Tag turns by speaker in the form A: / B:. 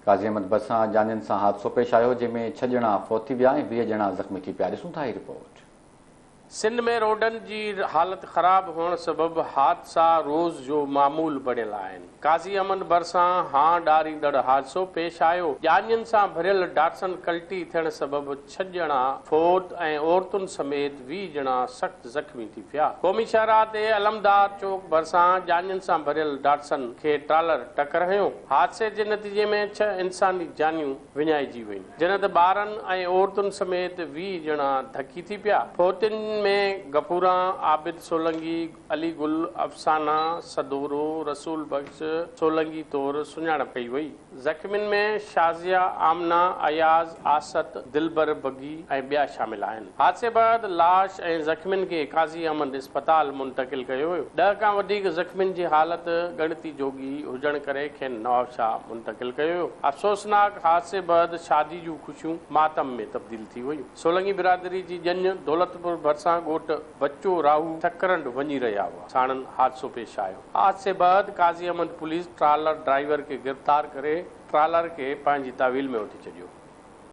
A: قاضي احمد ڀرسان ڄاڃين سان حادثو پيش آيو، جنهن ۾ ڇهه ڄڻا فوت ٿي ويا ۽ 20 ڄڻا زخمي ٿي پيا. ڏسون ٿا هي رپورٽ.
B: سنڌ ۾ روڊن جي حالت خراب هئڻ سبب حادثا روز جو معمول بڻيل آهن. قاضي احمد ڀرسان هانء ڏاريندڙ حادثو پيش آيو. ڄاڃين سان ڀريل ڊاٽسن ڪلٽي ٿيڻ سبب ڇهه ڄڻا فوت ۽ عورتن سميت 20 ڄڻا سخت زخمي ٿي پيا. قومي شاهراهه تي علمدار چوڪ ڀرسان ڄاڃين سان ڀريل ڊاٽسن کي ٽرالر ٽڪر هنيو. حادثي جي نتيجي ۾ ڇهه انساني جانيون وڃائجي ويون، جڏهن ته ٻارن ۽ عورتن سميت 20 ڄڻا ڌڪي ٿي پيا. فوتين ۾ غفوران، عابد سولنگي، علي گل، افسانه، سدورو، رسول بخش سولنگي طور سڃاڻپ ڪئي وئي. زخمين ۾ شازيه، آمنه، اياز، آست، دلبر بگي ۽ ٻيا شامل آهن. حادثي بعد لاش ۽ زخمين کي قاضي احمد اسپتال منتقل ڪيو ويو. ڏهه کان وڌيڪ زخمين جي حالت ڳڻتي جوڳي هجڻ ڪري کين نوابشاهه منتقل ڪيو ويو. افسوسناڪ حادثي بعد شادي جون خوشيون ماتم ۾ تبديل ٿي ويون. سولنگي برادري جي ڄڃ دولتپور ڀرسان ڳوٺ بچو راهو سڪرنڊ وڃي رهيا هئا، ساڻن حادثو پيش آيو. حادثي بعد Qazi Ahmed police trailer driver کي گرفتار ڪري ٽرالر کي پنهنجي تحويل ۾ وٺي ڇڏيو.